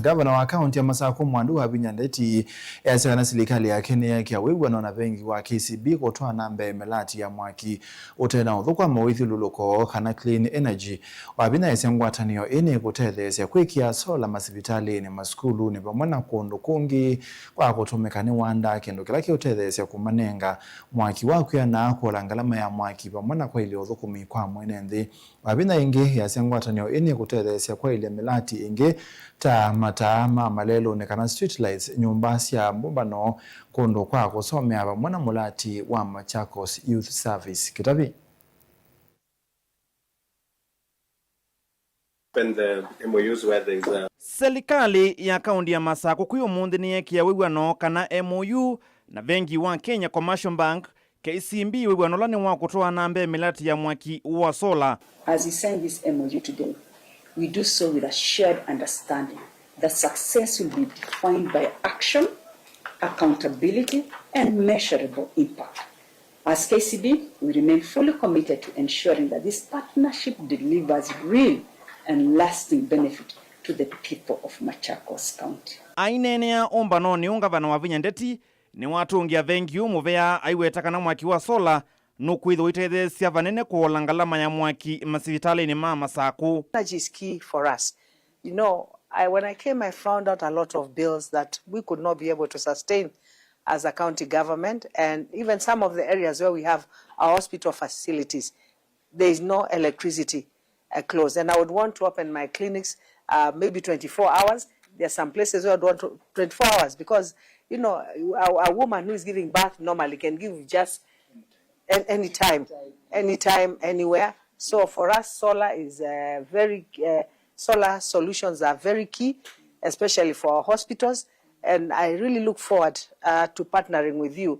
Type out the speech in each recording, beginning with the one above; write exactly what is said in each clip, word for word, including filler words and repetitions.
Ngavana wa kaũnti ya Masakũ, Mwandu Wavinya Ndeti, easya kana silikalĩ yake nĩyeekĩa wĩw'ano na vengi wa K C B kũtwaa na mbee mĩlati ya mwaki ũte na ũthũku wa mawĩthyũlũlũko, kana clean energy. Wavinya easya ngwatanĩo ĩĩ nĩkũtetheesya kwĩkĩa sola masivitalĩnĩ, masukulunĩ, vamwe na kũndũ kũngĩ kwa kũtũmĩka nĩ wanda, kĩndũ kĩla kĩũtetheesya kũmanenga mwaki wa kwĩana, kũola ngalama ya mwaki, vamwe na kwaĩlya ũthũkũmi kwa mwene nthĩ. Wavinya ĩngĩ easya ngwatanĩo ĩĩ nĩkũtetheesya kwaĩlya mĩlati ĩngĩ ta mataa ma malelũnĩ kana street lights, nyũmba sya mbũmbano, kũndũ kwa kũsomea, vamwe na mũlati wa Machakos Youth Service. Kĩtavi. Open the M O Us where there is a Selikalĩ ya kaũnti ya Masakũ kwĩ ũmũnthĩ nĩyeekĩa wĩw'ano kana M O U na vengi wa Kenya Commercial Bank, K C B, wĩw'ano ũla nĩ wa kũtwaa na mbee mĩlati ya mwaki wa sola. As we sign this M O U today, we do so with a shared understanding that success will be defined by action, accountability, and measurable impact. As K C B, we remain fully committed to ensuring that this partnership delivers real and lasting benefit to the people of Machakos County. Aineenea ũmbanonĩ ũũ, Ngavana Wavinya Ndeti nĩwatũngĩa vengi ũũ mũvea, aiweta kana mwaki wa sola nũkwĩthĩwa ũitetheesya vanene kũola ngalama ya mwaki masivitalĩnĩ ma Masakũ. Energy is key for us. You know, I, when I came, I found out a lot of bills that we could not be able to sustain as a county government, and even some of the areas where we have our hospital facilities, there is no electricity, uh, close. And I would want to open my clinics, uh, maybe twenty-four hours. There are some places where I'd want to, twenty-four hours, because, you know, a, a woman who is giving birth normally can give just an-, anytime, anytime, anywhere. So for us, solar is, uh, very, uh, solar solutions are very key, especially for our hospitals. And I really look forward, uh, to partnering with you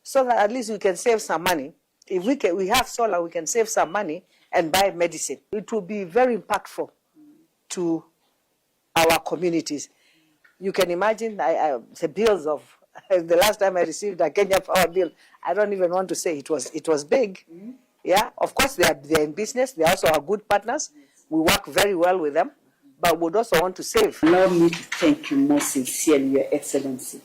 so that at least we can save some money. If we can, we have solar, we can save some money and buy medicine. It will be very impactful to our communities. You can imagine, I, I, the bills of, the last time I received a Kenya Power bill, I don't even want to say, it was, it was big. Yeah, of course, they are, they are in business. They also are good partners. We work very well with them, but would also want to save. Allow me to thank you most sincerely, Your Excellency,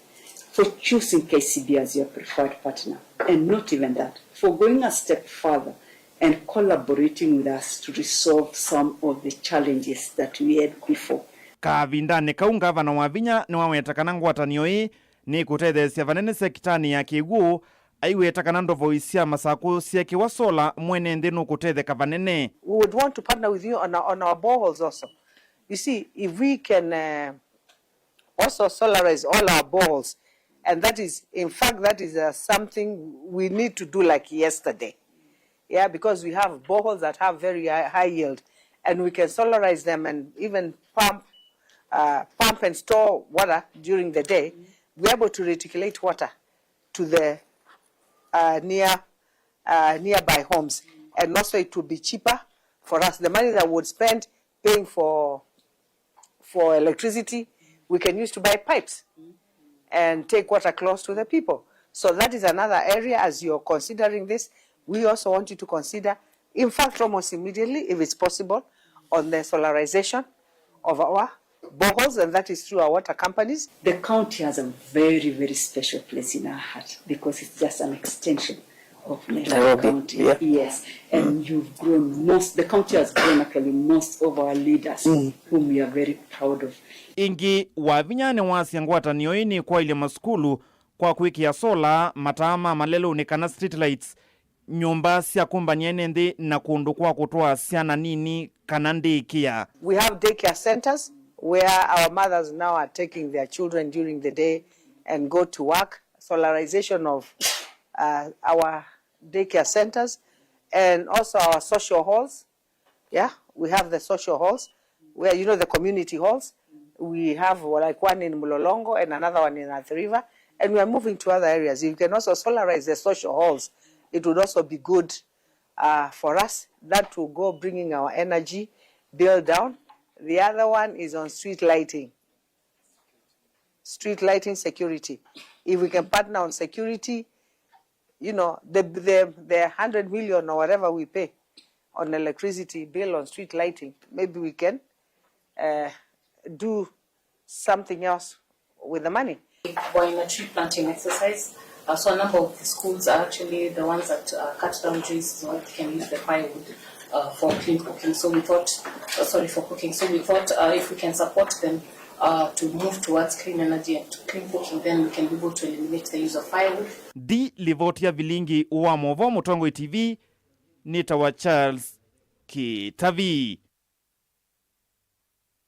for choosing K C B as your preferred partner, and not even that, for going a step further and collaborating with us to resolve some of the challenges that we had before. Kavindanĩ kau, Ngavana Wavinya nĩwaweta kana ngwatanĩo ĩĩ nĩkũtetheesya vanene sekitanĩ ya kĩw'ũ, aiweta kana ndovoi sya Masakũ syeekĩwa sola, mwene nthĩ nũkũtetheka vanene. We would want to partner with you on our, on our boreholes also. You see, if we can, uh, also solarize all our boreholes, and that is, in fact, that is, uh, something we need to do like yesterday. Yeah, because we have boreholes that have very high, high yield, and we can solarize them and even pump, uh, pump and store water during the day. We're able to reticulate water to the, uh, near, uh, nearby homes, and also it will be cheaper for us. The money that we would spend paying for, for electricity, we can use to buy pipes and take water close to the people. So that is another area, as you're considering this, we also want you to consider, in fact, almost immediately, if it's possible, on the solarization of our boreholes, and that is through our water companies. The county has a very, very special place in our heart because it's just an extension of Nairobi, Nairobi, County. Yeah. Yes. And you've grown most, the county has grown actually most of our leaders, mm, whom we are very proud of. Ĩngĩ, Wavinya nĩwasya ngwatanĩo ĩĩ nĩkwaĩlya masukulu kwa kwĩkĩa sola, mataa ma malelũnĩ kana street lights, nyũmba sya kũmbany'a ene nthĩ, na kũndũ kwa kũtwaa syana nini kana ndĩkĩa. We have daycare centers where our mothers now are taking their children during the day and go to work. Solarization of, uh, our daycare centers and also our social halls. Yeah, we have the social halls where, you know, the community halls. We have, like, one in Mlolongo and another one in Athi River, and we are moving to other areas. If you can also solarize the social halls, it would also be good, uh, for us. That will go bringing our energy bill down. The other one is on street lighting. Street lighting security. If we can partner on security, you know, the, the, the hundred million or whatever we pay on electricity bill on street lighting, maybe we can, uh, do something else with the money. We're in a tree planting exercise. Uh, so a number of the schools are actually the ones that uh, cut down trees so that they can use the firewood uh, for clean cooking. So we thought, uh, sorry, for cooking. So we thought uh, if we can support them uh, to move towards clean energy and to clean cooking, then we can be able to eliminate the use of firewood. Nthĩ livoti ya vilingi wa movoo Mũtongoi T V nĩtawa Charles Kĩtavi.